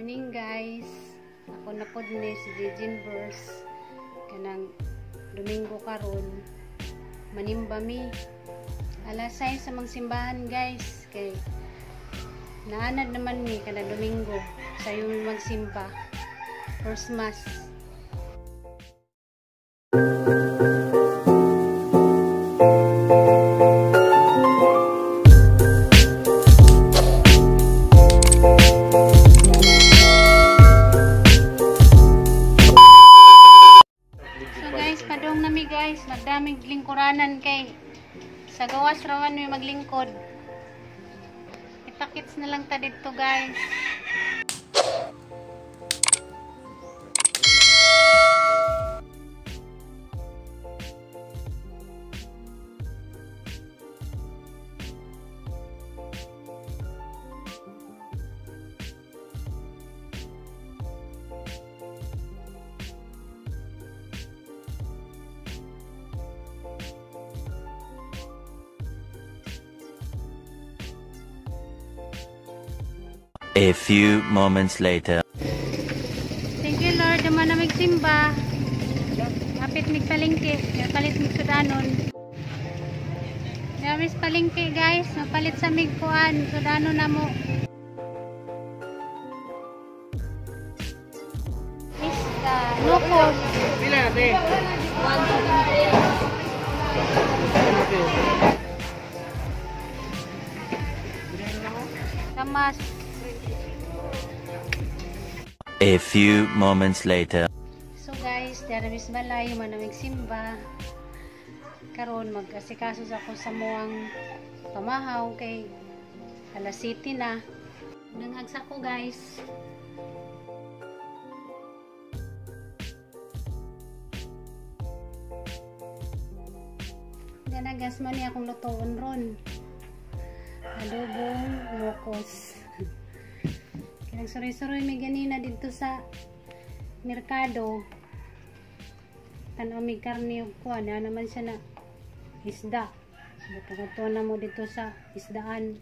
Morning, guys. Ako na pod ni si Jejin Verse. Kanang Domingo karon. Manimba mi. Alas 6 sa mang simbahan, guys. Kay naanad naman mi kada Domingo sa yung magsimba. First Mass. So guys, padong nami, guys, nagdaming lingkuranan kay sa gawas raman mi maglingkod. Itakits na lang ta didto, guys. A few moments later. Thank you, Lord, naman na magsimba. Hapit mig palengke, palit mig sudanon. Damis palengke, guys, mapalit sa mig kuan, sudanon na mo. Isda, nukos. Pila na, te? Tamas. A few moments later. So guys, dara mis balay, manamig simba. Karon mag-asikaso sa ako sa muang pamahaw kay alas 7 na. Nanghagsa ko, guys. Ganagas man niya akong lutoon ron. Adobong mokos. Nagsuroy-suroy may ganina dito sa merkado. Tanaw may karne ug kuan, na naman siya na isda. Buto na mo dito sa isdaan.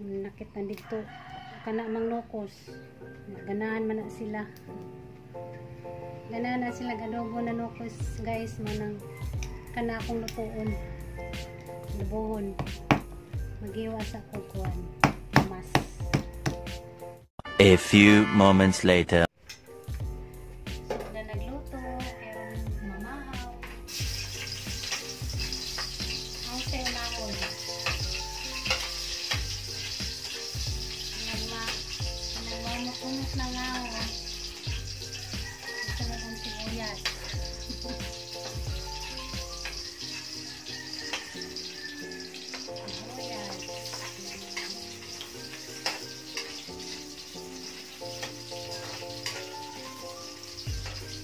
Nakit na dito kana mang nokos. Ganahan man na sila. Ganahan na sila adobo na nokos, guys, manang kana akong lutuon. Lubuhon. Magiwa sa kuan. Mas. A few moments later. So, na nagluto, pero mamahaw. Ang sayo na ako. Nagmamukumok na nga ako. Ito na ang sibuyas. Sibuyas.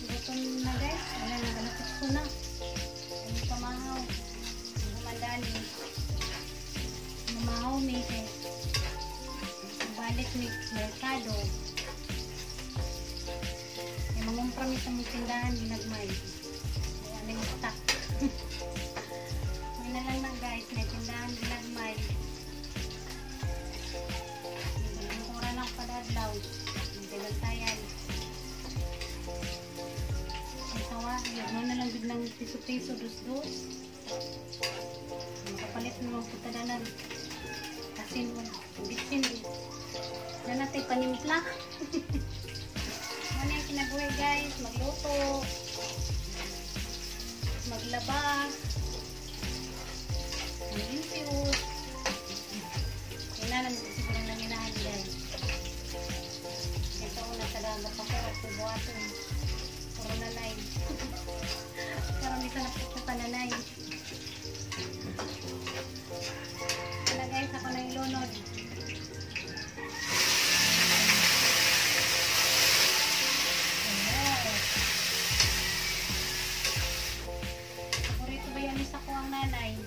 Gutom na, guys. Ayan, nagalapit ko na. Ang pamahaw. Ang madali. Mamahaw mi kay balik mi merkado. Ay mangumpra mi sa mong tindahan ginagmay. Wala na yung stock. May na lang na, guys, may tindahan ginagmay. Lingkura lang padadlaw. Magdagantayan. Tawa, yun na lang biglang piso-piso, dos-dos. Makapalit na mga putadanan. Asin mo, bitsin. Nanatay panimpla. Ano yung kinabuhi, guys? Magluto. Maglaba. Maglimpyo. Yun na lang siguro nang inahan, guys. Ito una sa dagat ako at buhaton. Puro nanay. Karon isa na po pa nanay. Wala, guys, ako na ilunod. Paborito ba yan sa kuang nanay?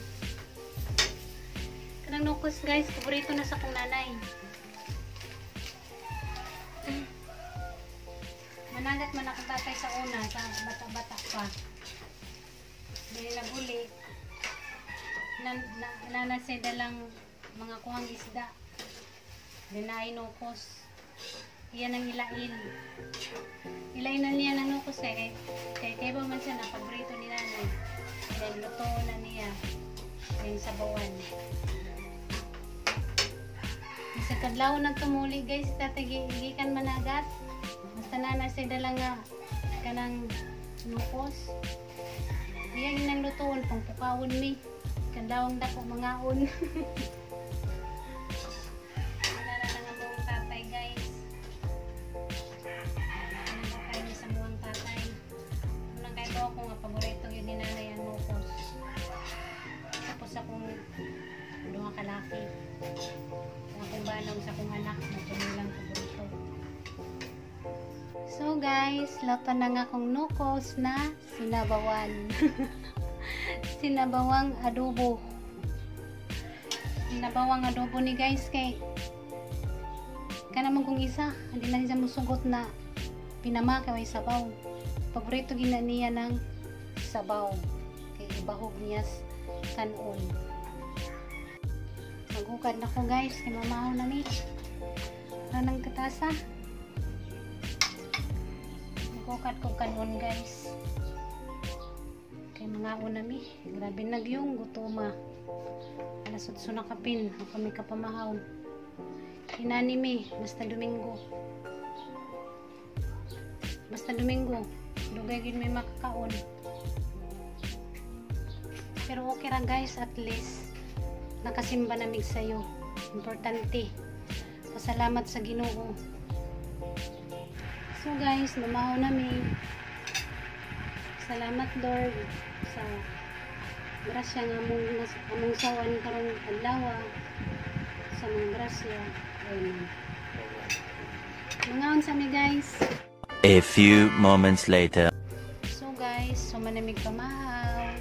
Kanang nukos, guys, paborito na sa kong nanay. Managat man akong tatay sa una, sa bata-bata pa. Dahil naguli, nanasay dalang mga kuhang isda. Dinainukos. Iyan ang ilain. Ilain na niya ng nukos kay kay kay ba man siya na paborito ni nanay. Then luto na niya. Then sabawan. Sa kadlaw nang tumuli guys, tatay gikan managat. Basta na siya dala nga kanang nukos. Iya ginang lutoon pang pukawon mi. Kadlawng dako mangaon. Wala na lang ang buong tatay guys. Ano ba kayo sa buong tatay? Unang kayo ko ako nga paborito yun ni nanay ang nukos. Tapos akong duha ka laki. Akong banong sa akong anak na nilang paborito. So guys, luto na nga akong nukos na sinabawan. Sinabawang adobo. Sinabawang adobo ni guys kay kanamang kung isa, hindi na siya musugot na pinama kay sabaw. Paborito gina niya ng sabaw. Kay ibahog niya kanon. Maghukad na ko guys, kay mamaho na mi. Ano ng katasa? Maghukad ko kanon guys. Kay mga una mi, grabe nagyong gutuma. Alas 8 na kapin, ako kami kapamahaw. Inani mi, basta Domingo. Basta Domingo, dugay gid may makakaon. Pero okay ra guys, at least nakasimba na mig sayo. Importante. Pasalamat sa Ginoo. So guys, mamaho na mi. Salamat Lord sa grasya nga among sawan karong adlaw sa mga grasya. Amen. Mangaon sa mi guys. A few moments later. So guys, so manamig pamahaw.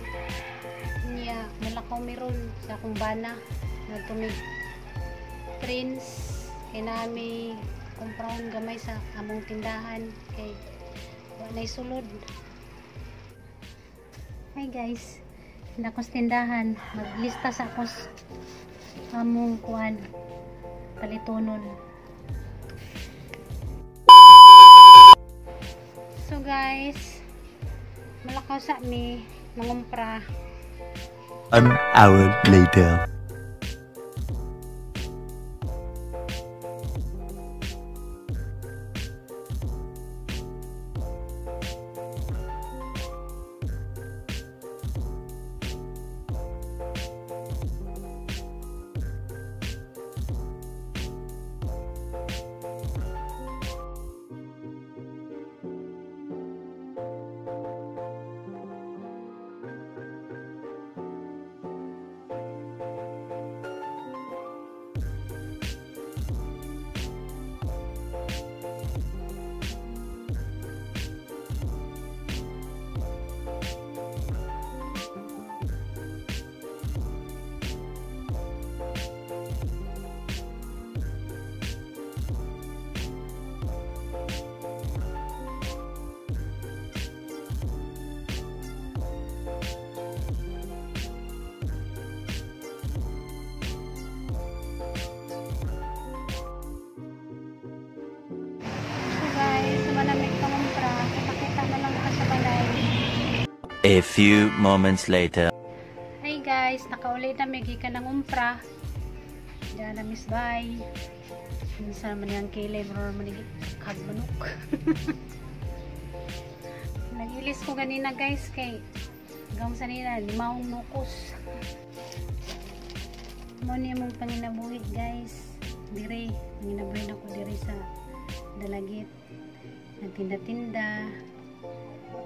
Niya, malakaw meron sa akong bana. Nagtumig prince kay nami kumprahon gamay sa among tindahan kay wa nay sulod. Hi guys, nakos tindahan, maglista sa akos among kuan palitonon. So guys, malakaw sa mi mangumpra. 1 hour later. A few moments later. Hi guys, nakauli na may gikan ng umpra. Diyan na miss bye. Minsan man yang kilay bro man kag manok. Nag-ilis ko ganina guys kay gawng sa nila limaong nukos. Mo ni among panginabuhi guys. Dire, panginabuhi nako dire sa Dalagit. Nagtinda-tinda.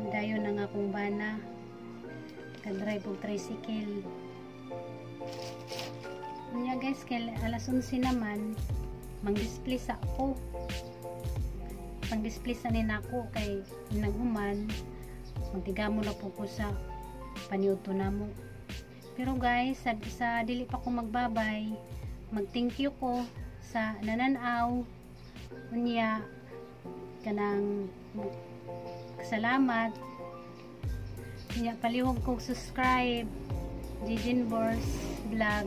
Dayon ang akong bana. Kadrive og tricycle. Unya guys, kay alas 11 naman mang-display sa ako. Pang-display sa nako kay naghuman magtigamo na po ko sa paniudto namo. Pero guys, sa dili pa ko magbabay, mag-thank you ko sa nananaw. Unya kanang salamat. Unya palihog kog subscribe Jijinbors Vlog.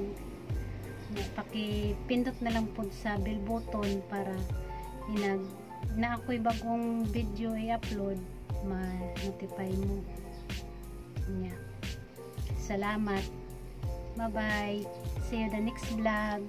Paki-pindot na lang po sa bell button para inag naa ko'y bagong video i-upload, ma-notify mo nya. Salamat, bye bye, see you the next vlog.